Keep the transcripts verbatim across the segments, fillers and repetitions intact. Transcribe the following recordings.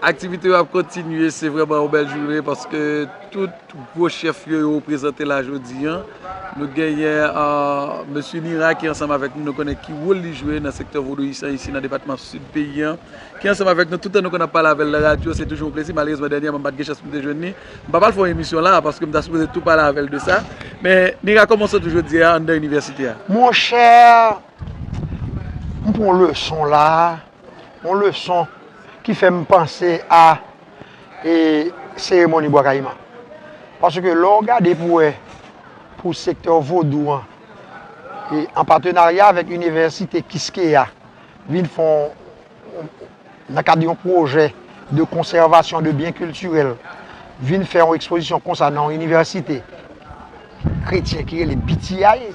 Aktivite yo ap kontinye, se vrèman yon bèl jounen paske tout gwo chèf yo, yo reprezante la jodi a. Nou genyen, euh, mesye Nira ki ansanm avèk nou, nou konnen ki wòl li jwe nan sektè vodouyis an isi nan depatman sid peyi a, ki ansanm avèk nou toutan nou konn ap pale avè l nan radyo, se toujou yon plezi. Malerezman, dènyèman, m pa t gen chans pou m te jwenn li. M pa pral fè yon emisyon la, paske m ta sipoze tou pale avè l de sa. Men, Nira, kòman w santi w jodi a anndan inivèsite a? Monchè, m pran yon leson la, yon leson ki fè m panse a, e, seremoni Bwa Kayiman. Paske lè w gade pou wè, pou sektè vodou an, e, an patenarya avèk inivèsite Kiskeya, vin fè yon, nan kad yon pwojè de konsèvasyon de byen kiltirèl, vin fè yon ekspozisyon konsa nan yon inivèsite kretyen ki rele B T I,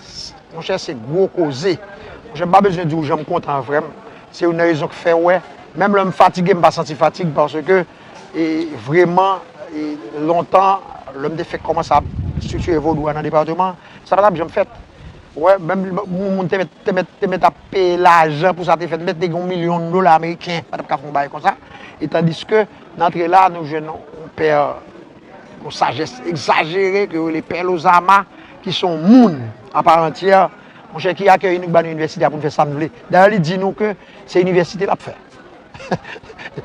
monchè, se gwo koze. Monchè, m pa bezwen di w jan m kontan an, frè m. Se youn nan rezon k fè w wè, menm lè m fatige, m pa santi fatig, paske, e, vrèman, e, lontan, lè m te fèk kòmanse ap estrikire vodou a nan depatman, sa pa t ap janm fèt. Ou wè, menm moun, moun te mèt, te mèt, te mèt ap peye lajan pou sa te fèt, mèt te gen yon milyon dola ameriken, pa t ap ka fè yon bagay konsa. E tandiske, n antre la, nou jwenn yon pè, yon sajès egzajere, ke yo rele Pè Lozama, ki se yon moun a pa antyè, monchè, ki akèyi nou, ki ba nou inivèsite a pou n fè sa n vle. Dayè, li di nou ke se inivèsite l ap fè.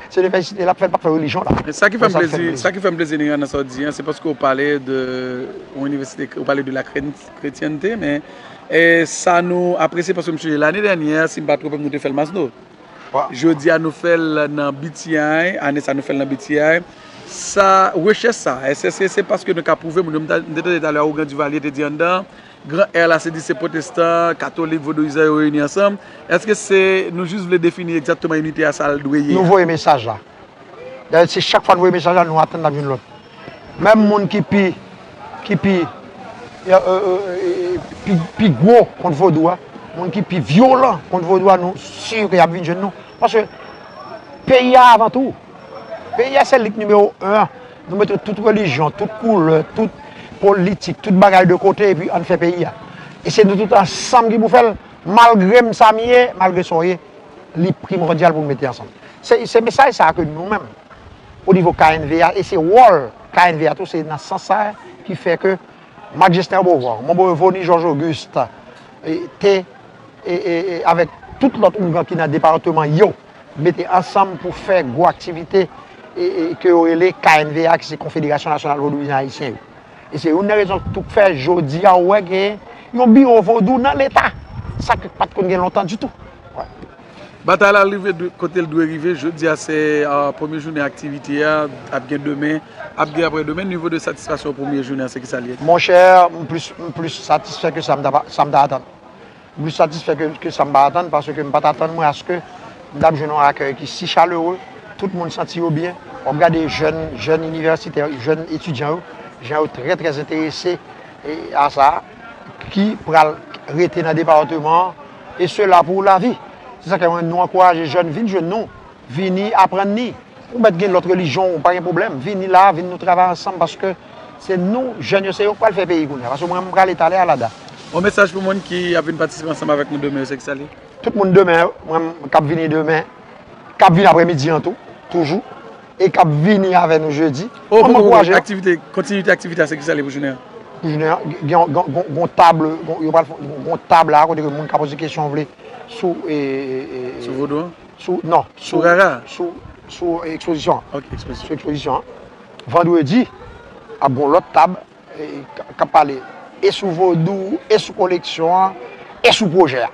Se inivèsite l ap fè, l p ap fè relijyon la. Sa ki fè m plezi, sa ki fè m plezi, Nira, nan sa w di an, se paske w pale de yon inivèsite, w pale de la kretyenn-, kretyènte, men, e, sa nou apresye, paske m sonje lane dènyè, si m pa twonpe m, nou te fè l Masno. Jodi a, nou fè l nan B T I, ane sa, nou fè l nan B T I. Sa, rechèch sa, èske se, se paske nou ka pwouve moun yo, m ta, m te tande talè a, Ougan Duvalier te di anndan, Gran R la se di se pwotestan, katolik, vodouyizan yo reyini ansanm. Èske se nou jis vle defini egzakteman inite a sa l dwe ye a? Nou voye mesaj la. Dayè, se chak fwa nou voye mesaj la, nou atann n ap jwenn lòt. Menm moun ki pi, ki pi, e, e, e, e, pi, pi gwo kont vodou a, moun ki pi vyolan kont vodou a, nou si ke y ap vin jwenn nou. Paske peyi a avan tou. Peyi a se li k nimewo en. Nou mete tout relijyon, tout koulè, tout politik, tout bagay de kote, epi ann fè peyi a. E se nou tout ansanm ki pou fè l, malgre m sa m ye, malgre sa w ye, li primòdyal pou nou mete ansanm. Se, se mesaj sa a ke nou menm, o nivo K N V A, e se wòl K N V A tou, se nan sans sa a ki fè ke Marc Justin Beauvoir, Montbrun Vony, Georges Auguste, e, te, e, e, e, avèk tout lòt ougan ki nan depatman yo, mete ansanm pou fè gwo aktivite, e, e, ke yo rele K N V A, ki se Konfederasyon Nasyonal Vodouyizan Ayisyen yo. E se youn nan rezon tou k fè jodi a ou wè gen yon biwo vodou nan Leta. Sa k pa t konn gen lontan ditou. Batay la rive dwe- kote l dwe rive. Jodi a se, ah, premye jounen aktivite a, ap gen demen, ap gen apre demen. Nivo de satisfaksyon premye jounen an, se kisa l ye? Monchè, m plis, m plis satisfè ke sa m ta pa, sa m ta atann. M plis satisfè ke, ke sa m pa atann, paske m pa t atann mwen aske m t ap jwenn yon akèy ki si chalere, tout moun santi yo byen. W ap gade jèn, jèn inivèsitè, jèn etidyan yo, jan yo trè, trè enterese, e, a sa, ki pral rete nan depatman an, e sela pou lavi. Se sa k fè mwen, nou ankouraje jèn vin jwenn nou, vini aprann ni. Ou mèt gen lòt relijyon, pa gen pwoblèm. Vini la, vin nou travay ansanm, paske se nou, jèn yo, se yo k pral fè peyi kounye a. Paske mwen, m prale talè a lada. Yon mesaj pou moun ki ap vin patisipe ansanm avèk nou demen yo, se kisa l ye? Tout moun demen yo, mwen, k ap vini demen, k ap vin aprèmidi an tou, toujou, e k ap vini avè nou jedi. Oh, mwen, m ankouraje yo. Aktivite, kontinite aktivite a, se kisa l ye pou jounen an? Pou jounen an, gen, gen, gen, gen tab, gen, yo pral fè, gen tab la, kote ke moun ka poze kesyon vle sou, e, e, e, sou vodou an? Sou, non, sou, sou rara? Sou, sou ekspozisyon an. Ok, ekspozisyon. Sou ekspozisyon an. Vandredi, ap gen yon lòt tab, e, k, k ap pale e sou vodou, e sou koleksyon an, e sou pwojè a.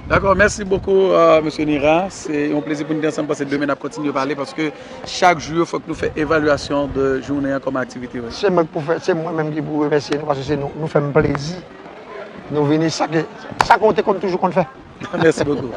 Dakò, mèsi bokou, euh, mesye Nira. Se yon plezi pou n te ansanm, paske demen n ap kontinye pale, paske chak jou yo, fòk nou fè evalyasyon de jounen an kòman aktivite yo ye. Se mwen k pou fè, se mwen menm ki pou remèsye nou, paske se nou, nou fè m plezi. Nou vini, sa ke, sa ke w te konn toujou konn fè. Mèsi bokou.